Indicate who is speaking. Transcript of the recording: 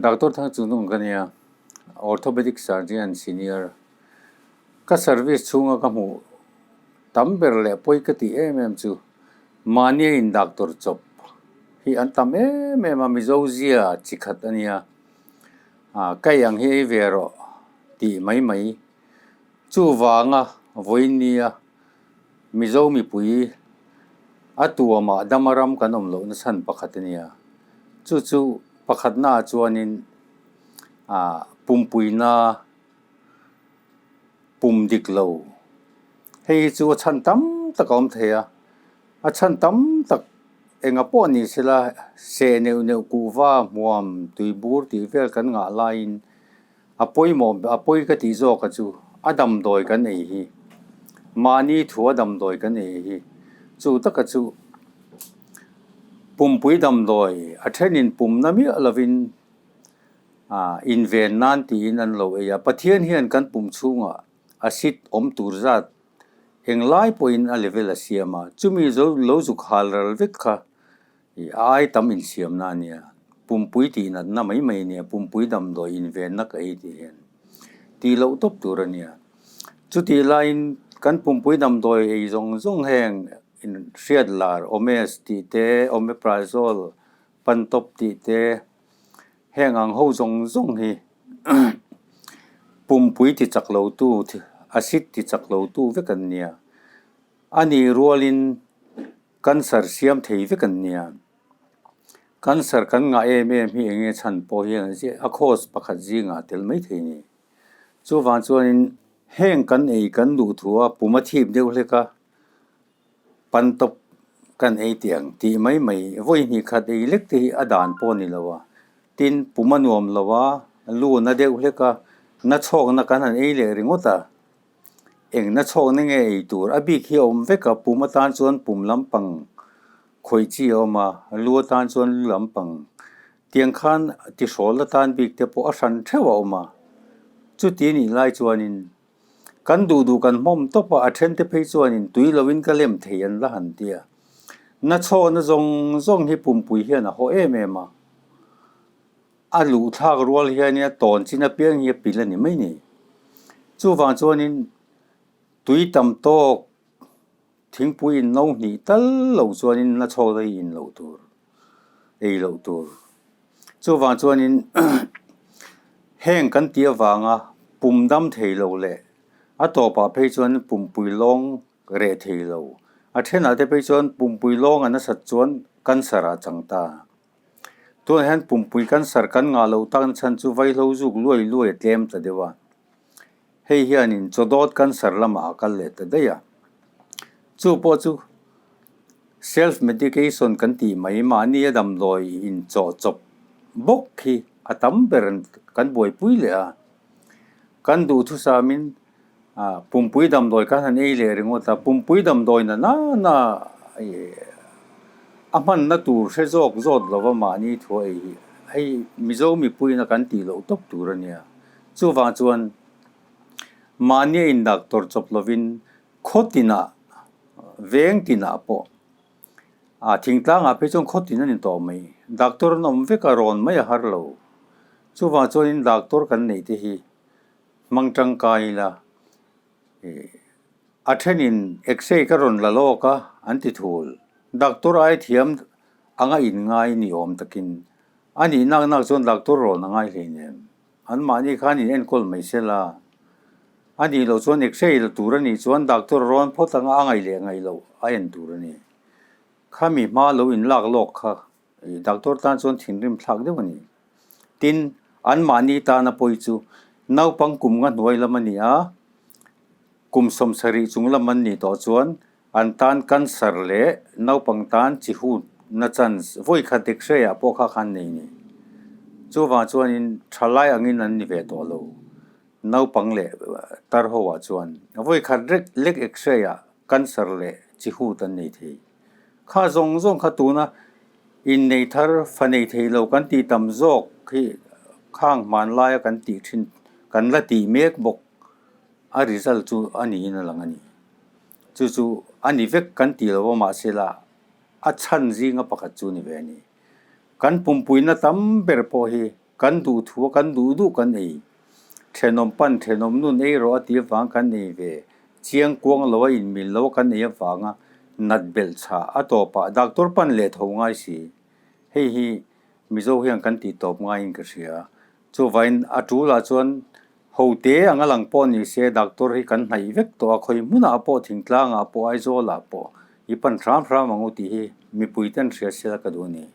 Speaker 1: Doctor Thangchungnung ka nia, Orthopedic Surgeon Senior. Ka service chhunga ka hmuh tam ber leh pawi ka tih em em chu mahnia in doctor chawp hi an tam em em a, Mizo zia chi khat a nia. Kai ang hi ei ve rawh tih mai mai. Chuvanga vawiin nia Mizo mipui a tuamah dama ram kan awm lohna chhan pakhat a nia. Chu chu pakhatnaah chuanin ah pumpuina pum dik lo. Hei hi chu a chhan tam tak a awm thei a, a chhan tam tak enga pawh ni sela seh neuh neuh kuhva hmuam tuibur tih vel kan ngah laiin A pawimawh a pawi ka tih zawk a chu a damdawi kan ei hi mahni thu a damdawi kan ei hi chu taka chu pumpui damdawi a thenin pumna miah lovin ah inven nan tiin an lo ei a Pathian hian kan pum chhungah acid awm tur zat englai pawhin a level a siam a chumi zo lo zuk hal ral vek kha. I ai tam insiamna a nia, pumpui tih natna mai mai a nia, pumpui damdawi invenna ka ei tih hian tih loh tawp tur a nia. Chutih laiin kan pumpui damdawi ei zawng zawng heng hriat lar Omez tih te, Omeprazole, Pantop tih te heng ang ho zawng zawng hi pumpui ti chak lo tu, acid ti chak lo tu vek an nia. A nih rualin Cancer siam thei vek an nia. Cancer kan ngah em em hi eng nge chhan pawh hian a cause pakhat zingah a tel mai thei ni. Chuvang chuanin heng kan ei kan duh thu a pum a thip deuh hlek a, pan tawp kan ei tih ang tih mai mai vawi hnih khat ei lek te hi a dan pawh a ni lo a. Tin, pum a nuam lo a, lu na deuh hlek a, na chhawkna kan han ei leh ringawt a. Engna chhawkna nge ei tur? A bik hi a awm vek a, pum atan chuan pum lampang khawih chi a awm a, lu atan chuan lu lampang. Tiang khan tihrawl atan bik te pawh a hran theuh a awm a. Chuti nih lai chuanin kan duh duh kan hmawm tawp a, a then te phei chuanin tui loin ka lem thei an la han ti a. Na chhawkna zawng zawng hi pumpui hian a haw em em a. A luh thlak rual hianin a tawn chin apiang hi a pil a ni mai ni. Chuvang chuanin tui tam tawk thingpui in no hnih tal lo chuanin na chhawk hi in loh tur, ei loh tur. Chuvang chuanin heng kan tih avanga pum dam thei lo leh a tawpah phei chuan pumpui lawng reh thei lo. A thenah te phei chuan pumpui lawng a nasat chuan cancer ah chang ta. Tunah hian pumpui cancer kan ngah loh tak na chhan chu vaihlo zuk luai luai a tlem ta deuh a. Hei hianin chawdawt cancer lamah a kal leh ta daih a. Chu pawh chu self medication kan tih mai mahni a damdawi inchawh chawp bawk hi a tam ber kan buaipui leh a. Kan duhthusamin Pumpui damdawi khan han ei leh ringawt a, pumpui damdawi na nana a hmanna tur hre zawk zawt lova mahni thu a ei hi hei Mizo mipuiin a kan tih loh tawp tur a nia. Chuvang chuan mahni a in doctor chawp lovin khaw tinah veng tinah pawh a thingtlangah phei chuan khaw tin a ni tawh mai. Doctor an awm vek a rawn mai a har lo. Chuvang chuanin doctor kan neih te hi Hmang tangkai ila a thenin x-ray ka rawn la lawk a an ti thul. Doctor ai thiam anga in ngai ni awm takin a nih nak nak chuan doctor rawn a ngai hleinem. An mahni khan in enkawl mai se la. A nih loh chuan x-ray la tur a nih chuan doctor rawn phawt anga a ngaih leh ngaih loh a en tur a ni. Khami hma lo in lak lawk kha Doctor tan chuan thinrim thlak deuh a ni. Tin, anmahni tana pawi chu naupang kum nga hnuai lam a ni a, kum 70 chung lam an nih tawh chuan an tan cancer leh naupang tan chi hutna chance vawi khat x-ray ah pawh kha khan nei ni. Chuvang chuanin thalai angin an ni ve tawh lo. Naupang leh tar ho ah chuan vawi khat lek x-ray ah cancer leh chi hut an nei thei. Kha zawng zawng kha tuna innei thar fa nei thei lo kan tih tam zawk hi khang hmanlaia kan tih thin kan la tih mek bawk a result chu a niin a lang a ni. Chu chu a ni vek kan tih lo a mahse la a chhan zinga pakhat chu a ni ve a ni. Kan pumpuina tam ber pawh hi. Kan duh thu a kan duh duh kan ei. Thenawm pan thenawm nun ei rawh a tih avang kan ei ve. Chiang kuang lo a inmil lo a kan ei avanga nat belh chhah a tawpah doctor pan leh tho ngai si. Hei hi Mizo hian kan tih tawp ngaiin ka hria. Chuvain a tulah chuan hote anga lang pawh ni se doctor hi kan hnaih vek tawh a, khawi hmunah pawh thingtlangah pawh Aizawlah pawh i pan hram hram ang u tih hi mipui ten hria sela ka duh a ni.